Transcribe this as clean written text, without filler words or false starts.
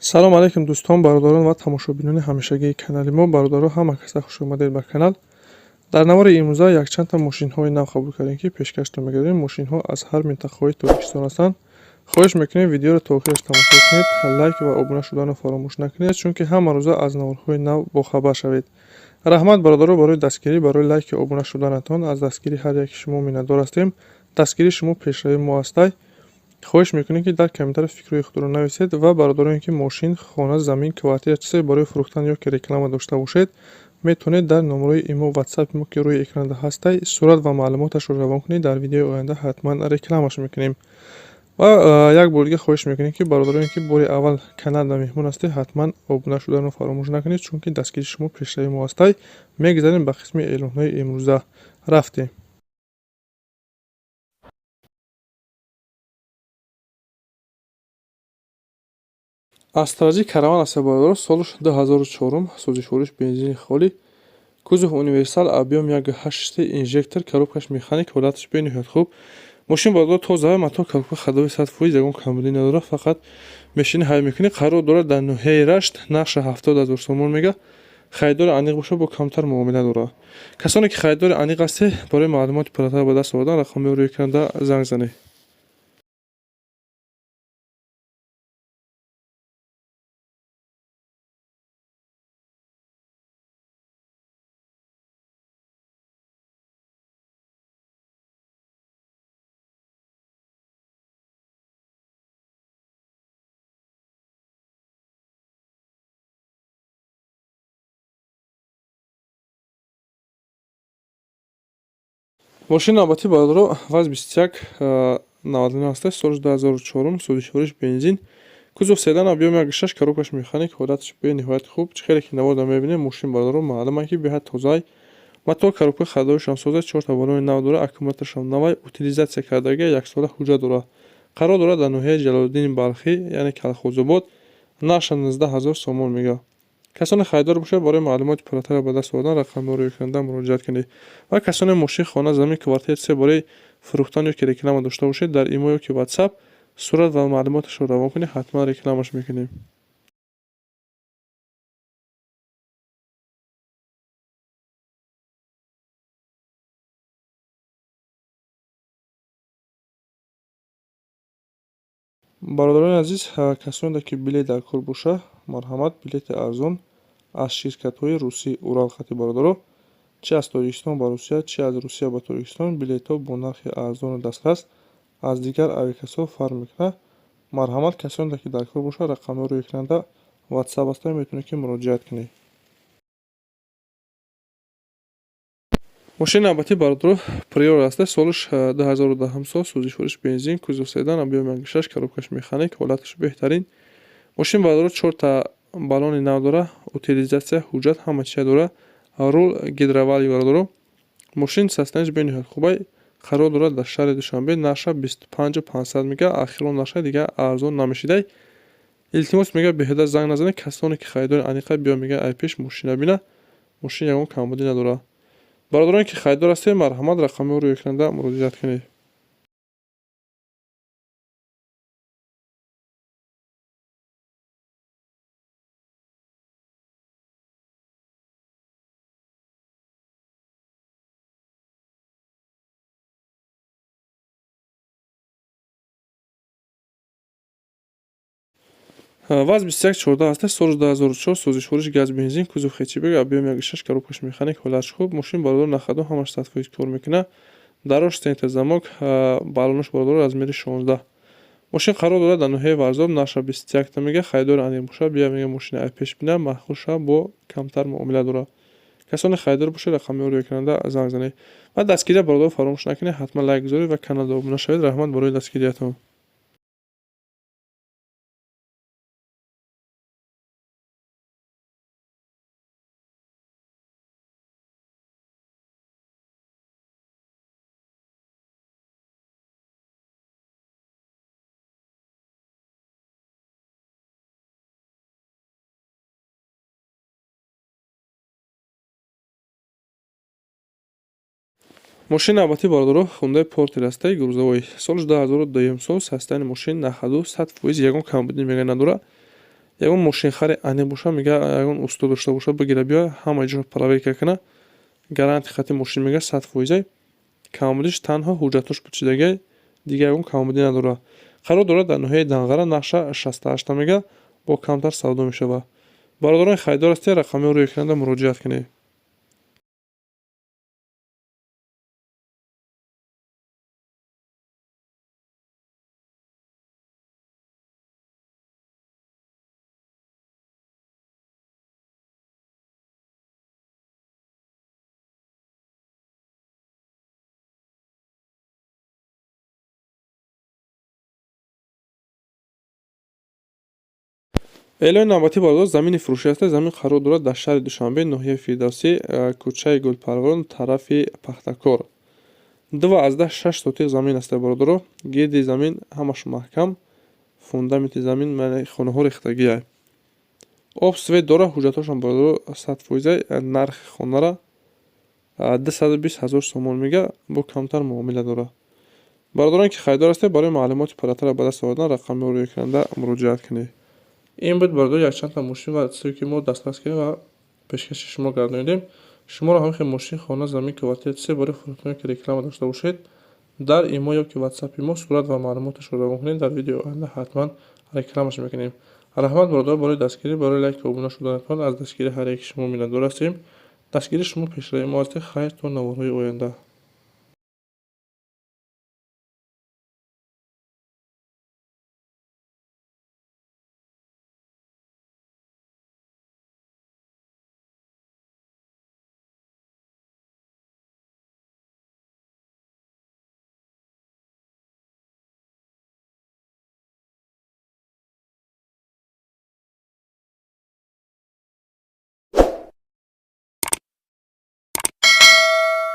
Салом алейкум, дӯстон, бародарон ва тамошобинони ҳамешагии канали мо. Бародаро, ҳама каса хуш омадед ба канал. Дар навори имрӯза якчандта мошинҳои нав қабул кардем, ки пешкаштон мегардем. Мошинҳо аз ҳар минтақаҳои Тоҷикистон ҳастанд. Хоҳиш мекунем, видеоро то охираш тамошо кунед, лайк ва обуна шуданро фаромӯш накунед, чунки ҳама рӯза аз наворҳои нав бохабар шавед. Раҳмат, бародаро, барои дастгирӣ, барои лайки обуна шуданатон. Аз дастгирии ҳар яки шумо миннатдор ҳастем. Дастгирии шумо пешравии мо ҳастай. Хоҳиш мекунем, ки дар комментария фикрҳои худро нависед ва бародароне, ки мошин, хона, замин, квартира, чизе барои фурӯхтан ё ки реклама дошта бошед, метавонед дар номерои имо, ватсапи мо, ки рӯи экранда ҳастай, сурат ва маълумоташро равон кунед. Дар видеои оянда ҳатман рекламаш мекунем. Ва як бор дига хоҳиш мекунем, ки бародароне, ки бори аввал каналда меҳмон ҳастед, ҳатман обуна шуданро фаромӯш накунед, чунки дастгирии шумо пешравии мо ҳастай. Мегузарем ба қисми эълонҳои имрӯза, рафтем. Астра Ҷи Караван аст, бародаро, солш 2004, сӯзишвориш бензини холӣ, кузов универсал, объём 1,8, инжектор, коробкаш механик, ҳолаташ бениҳоят хуб. Мошин, бародаро, тоза, мотор, коробка, ходовой 100%, ягон камбудӣ надорад, фақат мешини ҳай мекунӣ. Қарор дорад дар ноҳияи Рашт, нархша 70 000 сомон мега. Харидори аниқ боша, бо камтар муомила дорад. Касоне ки харидори аниқ ҳастед, барои маълумоти пурратар ба даст овардан рақамҳои рӯи экранда занг занед. Мошини навбатӣ, бародаро, ВАЗ 2199 ҳаста, соли 2004, сӯзишвориш бензин, кузов седан, объём 1,6, коробкаш механик, ҳолаташ бениҳоят хуб. Чӣ хеле ки наворда мебинем, мошин, бародаро, маълум ки беҳад тозаай. Мотор, коробка, ходовойшам соза, чорта баллони нав дорад, аккумуляторшам навай, утилизация кардагия, яксола ҳуҷҷат дорад. Қарор дорад дар ноҳияи Ҷалолиддини Балхӣ, яъне Калхозобод, нархша 19 000 сомон мега. Касоне харидор бошад, барои маълумоти пурратар ба даст овардан рақамҳоро рӯи экранда муроҷиат кунед. Ва касоне мошин, хона, замин, квартира, чизе барои фурӯхтан ё ки реклама дошта бошед, дар имо ё ки ватсап сурат ва маълумоташро равон кунед, ҳатман рекламаш мекунем. Бародарони азиз, касоне ки билет дар кор боша, марҳамат, билети арзон аз ширкатҳои русӣ Урал хати. Бародаро, чи аз Тоҷикистон ба Русия, чи аз Русия ба Тоҷикистон, билетҳо бо нархи арзону дастрас, аз дигар авиакассаҳо фарқ мекунад. Марҳамат, касоне ки дар кор бошад, рақамҳои рӯи экранда ватсап ҳастанд, метавонед ки муроҷиат кунед. Мошини навбатӣ, бародаро, Приора аста, солаш 2010 сол, сӯзишвориш бензин, кузов седан, объём 1,6, коробкаш механик, ҳолаташ беҳтарин. Мошин, бародаро, чорта баллони нав дора, утилизация, ҳуҷҷат, ҳама чиза дора, рул гидравлик. Бародаро, мошин состояниеш бениҳоят хубай. Қарор дорад дар шаҳри Душанбе, нархша 25 500 мега, ахирон нарха, дига арзон намешидай. Илтимос, мега, беҳуда занг назанед, касоне ки харидори аниқа, биё, мега, ай пеш мошина бина, мошин ягон камбудӣ надорад. Бародароне ки харидор ҳастед, марҳамат, рақамҳои рӯи экранда муроҷиат кунед. ВАЗ 2114 аста, соли 2004, сӯзишвориш газ, бензин, кузов хэтчбек, объём 1,6, коробкаш механик, ҳолаташ хуб. Мошин, бародар, на ходу ҳамаш 100% кор мекунад, дарош центр замок, баллонош, бародар, размери 16. Мошин қарор дорад дар ноҳияи Варзоб, нархша 21-та мега. Харидори аниқ бошад, бия, мега, мошини ай пеш бина, маъқул шавад, бо камтар муомила дорад. Касоне харидор бошед, рақамҳои рӯи экранда занг занед. Ва дастгирия, бародар, фаромӯш накунед, ҳатман лайк гузоред ва каналда обуна шавед. Раҳмат барои дастгириятон. Мошини навбатӣ, бародаро, Хундай Портер ҳастаи грузовой, соли 2002 сол, состояни мошин на ходу 100%, ягон камбудӣ мега надорад. Ягон мошинхари ане боша, мега, ягон усто дошта боша, бигира биёя, ҳама ҷо проверка кана. Гарантия хати мошин, мега, 100%. Камбудиш танҳо ҳуҷҷатош пучидагиай, дигар ягон камбудӣ надорад. Қарор дорад дар ноҳияи Данғара, нақша 68-та, мега, бо камтар савдо мешавад. Бародарони харидор ҳастед, рақамҳои рӯи экранда муроҷиат кунед. Эълони навбатӣ, бародар, замини фурӯшӣ аст. Замин қарор дорад дар шаҳри Душанбе, ноҳияи Фирдавсӣ, кӯчаи Гулпарварон, тарафи Пахтакор. 2,6 сотих замин аст, бародаро. Гирди замин ҳамаш маҳкам, фундаменти замин, хонаҳо рехтагиай. Об, свет дора, ҳуҷҷатҳошам, бародаро, 100%. Нархи хонара 220 000 сомон мега, бо камтар муомила дорад. Бародарон, ки харидор ҳастед, барои маълумоти пурратара ба даст овардан рақамҳои рӯи экранда муроҷиат кунед. Ин буд, бародар, якчандта мошин ва чизе, ки мо дастрас кардем ва пешкаши шумо гардонидем. Шуморо ҳамин хел мошин, хона, замин, квартира, чизе барои фурӯхтане, ки реклама дошта бошед, дар имо ё ки ватсапи мо сурат ва маълумоташро равон кунед, дар видеои оянда ҳатман рекламаш мекунем. Раҳмат, бародар, барои дастгирӣ, барои лайку обуна шуданатон. Аз дастгирии ҳар яки шумо миннатдор ҳастем. Дастгирии шумо пешравии мо аст. Хайр, то наворҳои оянда.